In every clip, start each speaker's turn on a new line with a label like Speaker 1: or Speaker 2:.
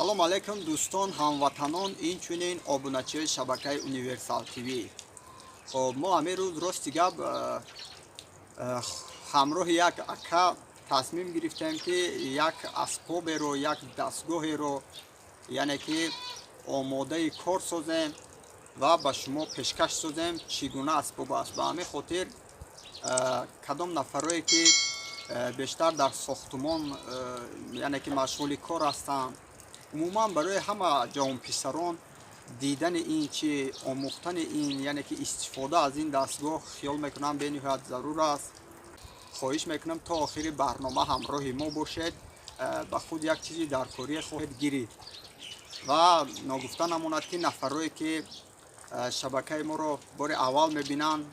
Speaker 1: Салом алейкум, дӯстон, ҳамватанон, инчунин обуначиҳои шабакаи Универсал ТВ. Хоб, мо ҳамин рӯз, рости гап, ҳамроҳи як ака тасмим гирифтем, ки як асбоберо, як дастгоҳеро, яъне ки омодаи кор созем ва ба шумо пешкаш созем, чӣ гуна асбоб аст. Ба ҳамин хотир кадом нафарое ки бештар дар сохтумон, яъне ки машғули кор ҳастанд, умуман барои ҳама ҷавонписарон дидани ин чи, омӯхтани ин, яъне ки истифода аз ин дастгоҳ, хиёл мекунам, бениҳоят зарур аст. Хоҳиш мекунам, то охири барнома ҳамроҳи мо бошед, ба худ як чизи даркорие хоҳед гирифт. Ва ногуфта намонад, ки нафарое ки шабакаи моро бори аввал мебинанд,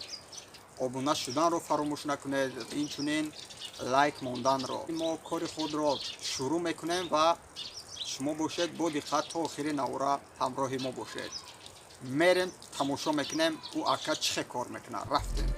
Speaker 1: обуна шуданро фаромӯш накунед, инчунин лайк монданро. Мо кори худро шурӯъ мекунем ва шумо бошед, бо диққат то охири навора ҳамроҳи мо бошед. Мерем, тамошо мекунем, ӯ ака чӣ хел кор мекунад. Рафтем.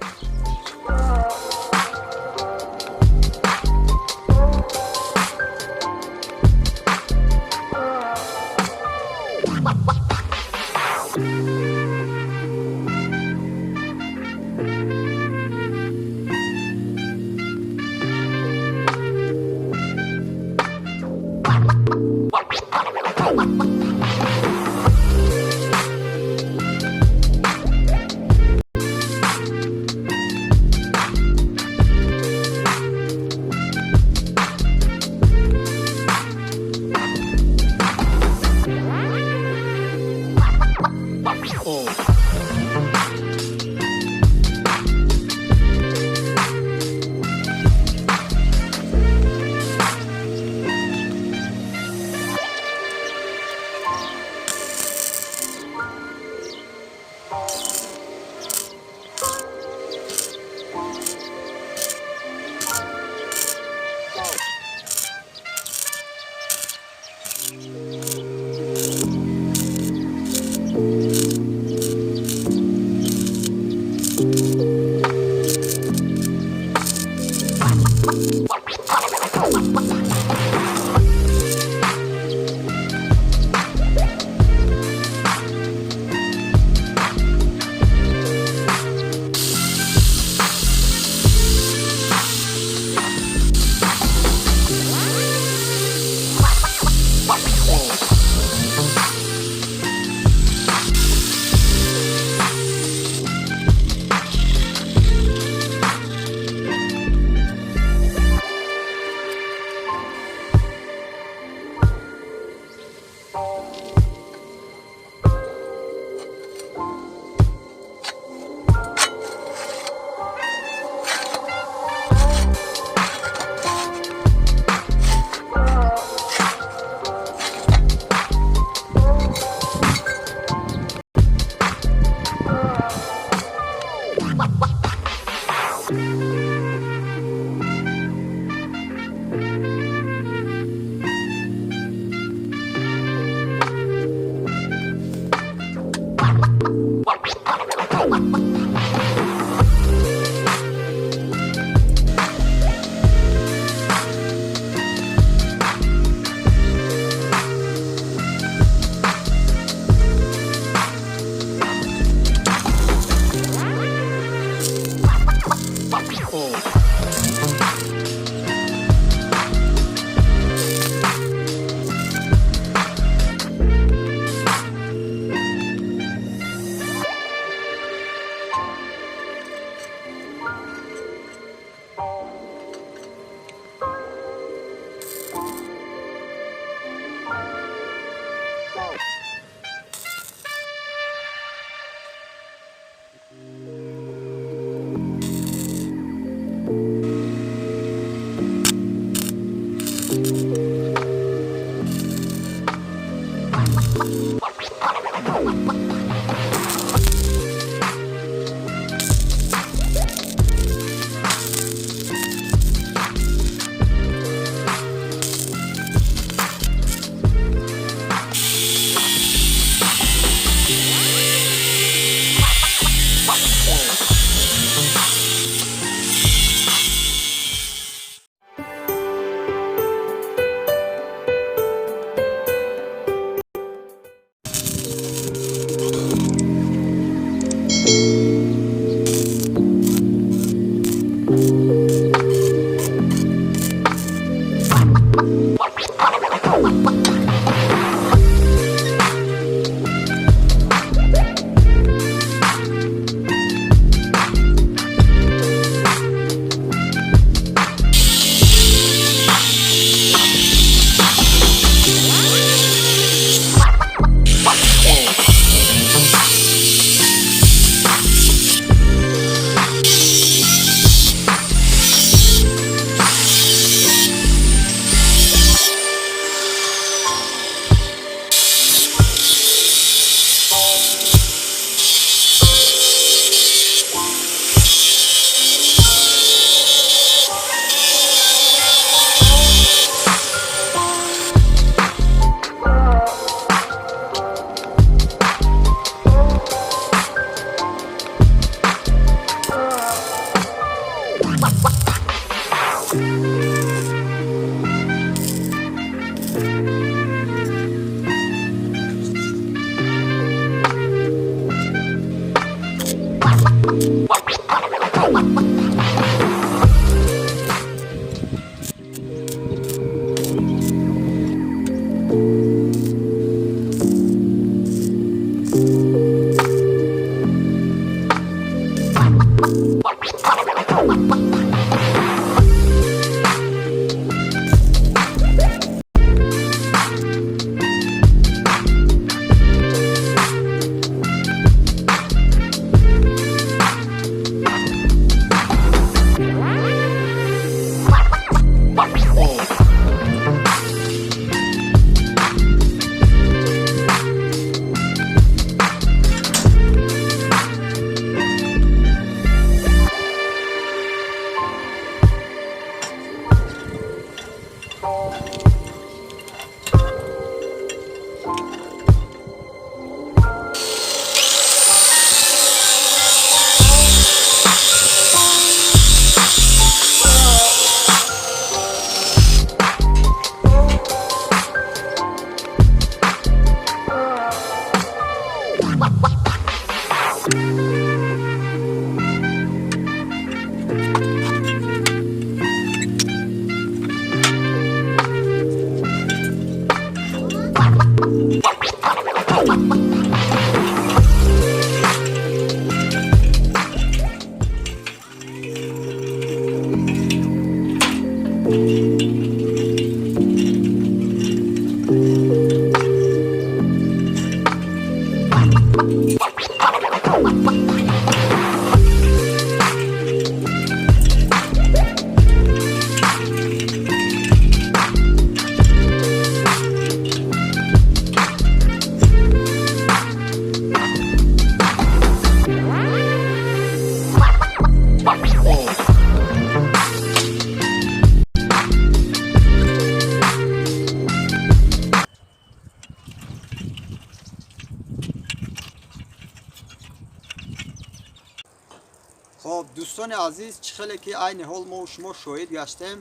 Speaker 1: Хоб, дӯстони азиз, чӣ хеле ки айни ҳол мо шумо шоҳид гаштем,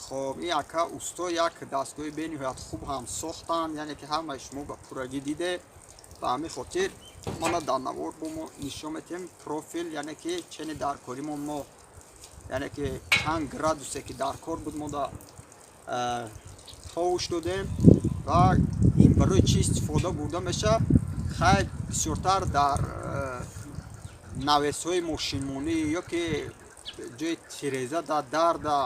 Speaker 1: хоб, ин ака усто як дастгоҳи бениҳоят хуб ҳам сохтанд, яъне ки ҳамаи шумо ба пуррагӣ диде. Ба ҳамин хотир мана дар навор бо мо нишон метиҳем профил, яъне ки чени дар коримон мо, яъне ки чанд градусе ки дар кор буд, мо да товуш додем ва ин барои чӣ истифода бурда мешавад. Хайр, бисёртар дар навесҳои мошинмонӣ ё ки ҷои тиреза да дарда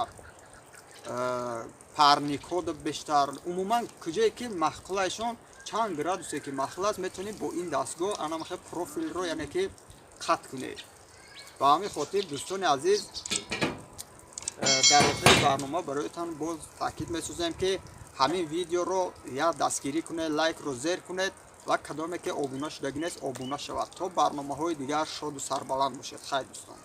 Speaker 1: парникҳо бештар, умуман куҷое ки маҳқулашон чанд градусе ки маҳқул аст, метавонед бо ин дастгоҳ анамахе профилро, яъне ки қатъ кунед. Ба ҳамин хотир, дӯстони азиз, дар охири барнома бароятон боз таъкид месозем, ки ҳамин видеоро як дастгирӣ кунед, лайкро зер кунед ва кадоме ки обуна шудагӣ нест, обуна шавад. То барномаҳои дигар шоду сарбаланд бошед. Хайр, дӯстон.